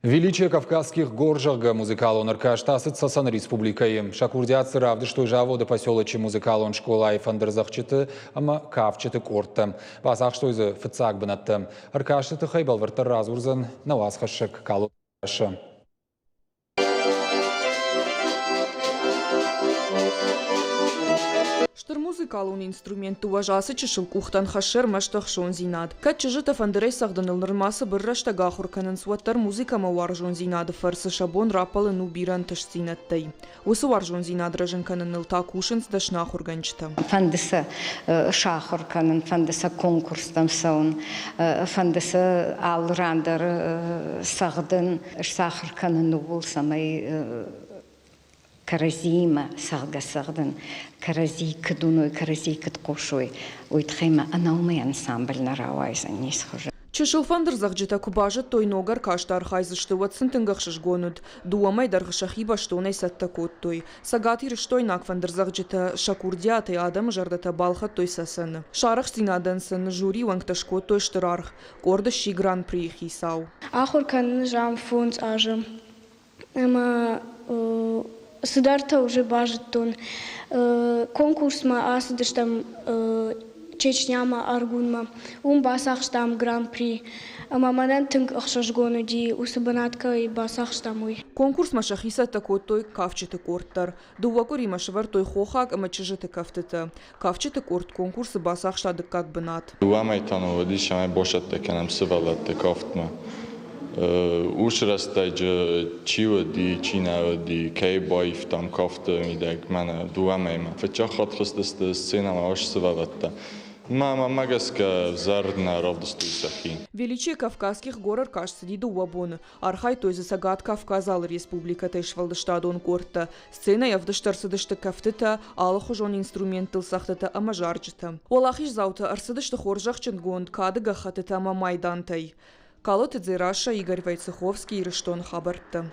Величие Кавказских гор, зӕгъгӕ, музыкалон ӕркаст ацыд Цӕцӕны республикӕйы. Сӕ курдиат дзы равдыстой заводы поселочы музыкалон скъолайы фӕндырдзӕгъдджыты ӕмӕ кафджыты къордтӕ. Бацахстой дзы фыццаг бынӕттӕ. Ӕркасты тыххӕй бӕлвырддӕр радзурдзӕн нӕ уацхӕссӕг Калоты Саша. Стыр музыкалон инструментты уӕз ацы чысыл къухтӕн хӕссы ӕрмӕст ӕхсондзинад. Кӕд чызджытӕ фӕндырӕй цӕгъдыныл нырма цыбыр рӕстӕг ахуыр кӕнынц, уӕддӕр музыкӕмӕ уарзондзинады фӕрцы сӕ бон раппӕлын у бирӕ ӕнтыстдзинӕдтӕй. Уыцы уарзондзинад рӕзын кӕныныл та кусынц дӕсны ахуыргӕнджытӕ. Фӕнды сӕ сахуыр кӕнын, фӕнды сӕ конкурстӕм цӕуын, фӕнды сӕ алы ран дӕр цӕгъдын, сахуыр кӕнын ууыл, цӕмӕй кӕрӕдзиимӕ цӕгъгӕ-цӕгъдын, кӕрӕдзи куыд уыной, кӕрӕдзи куыд хъусой, уый тыххӕй ма ӕнӕ уымӕй ансамбль нӕ рауайдзӕн ницы хуызы. Чысыл фӕндырдзӕгъдджытӕ куы базыдтой, ног ӕркасты архайдзысты, уӕд сын тынг ӕхсызгон уыд. Дыууӕ мӕй дӕргъы сӕхи бӕстонӕй цӕттӕ кодтой. Цӕгатирыстойнаг фӕндырдзӕгъдджытӕ сӕ курдиатӕй адӕмы зӕрдӕтӕ балхӕдтой Цӕцӕны. Сӕ арӕхстдзинадӕн сын жюри уӕнгтӕ скодтой стыр аргъ. Къорд сси гран-прийы хицау. Ахуыр кӕнын ам 5 азы ӕмӕ цыдӕртӕ уже базыдтон. Конкурсмӕ ацыдыстӕм Чечнямӕ, Аргунмӕ. Уым бацахстам гран-при. Ӕмӕ мӕнӕн тынг ӕхсызгон уыди, уыцы бынат кӕй бацахстам, уый. Конкурсмӕ сӕхи цӕттӕ кодтой кафджыты къорд дӕр. Дыууӕ къуыримӕ сӕвӕрдтой хохаг ӕмӕ чызджыты кӕфтытӕ. Кафджыты къорд конкурсы бацахста дыккаг бынат. Дыууӕ мӕй та нын уыдис, цӕмӕй бацӕттӕ кӕнӕм сывӕллӕтты кафтмӕ. Уыцы рӕстӕджы чи уыди, чи нӕ уыди, кӕй баивтам кафты мидӕг мӕнӕ дыууӕ мӕймӕ. Фыццаг хатт хызтысты сценӕмӕ ас сывӕллӕттӕ. Мӕнмӕ гӕсгӕ ӕвзӕр нӕ равдыстой сӕхи. Величие Кавказских гор ӕркаст цыди дыууӕ боны. Архайдтой дзы Цӕгат Кавказы алы республикӕтӕй сфӕлдыстадон къордтӕ. Сценӕйы ӕвдыст ӕрцыдысты кӕфтытӕ, алыхуызон инструменттыл цӕгъдтытӕ ӕмӕ зарджытӕ. Уӕлахиздзаутӕ ӕрцыдысты хорзӕхджынгонд кады гӕххӕттытӕ ӕмӕ майдантӕй. Калоты Дзерассӕ, Игорь Войцеховский, Ирыстоны хабӕрттӕ.